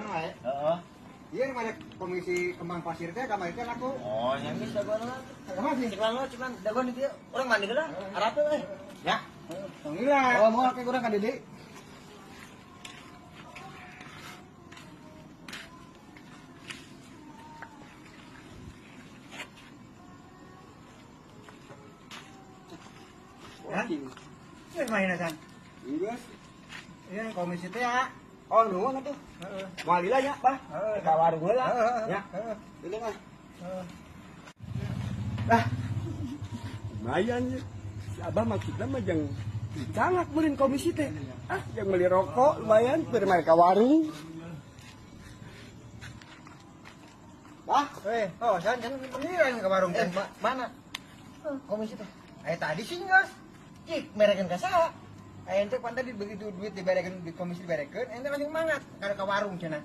Wae. Heeh. Iya, mana komisi kembang pasir teh kamari teh laku. Oh, nya geus dagoan lah. Emang sih. Ciklan lo, ciklan dagoan itu urang mandi heula. Arape we. Ya. Tong lila. Oh, mau kayak urang ka Dede. Hah? Geus main San. Geus. Iya, komisi teh ya. Oh, nuhun atuh. Heeh. Moal lila nya, Bah. Heeh. Ka warung heula. Heeh. Ya. Heeh. Lila mah. Heeh. Lah. Lumayan ya. Si Abah maksudna mah jang dicangak meureun komisi teh. Ah, jang beli rokok lumayan bari ka warung. Bah, eh, oh, San, San beneran ke warung Eh, teh. mana? Komisi teh. Eh, tadi sih geus. Cik, merekeun ka saha? Eh, ente pan tadi begitu duit diberekeun, duit komisi diberekeun, ente langsung mangat ka warung cenah.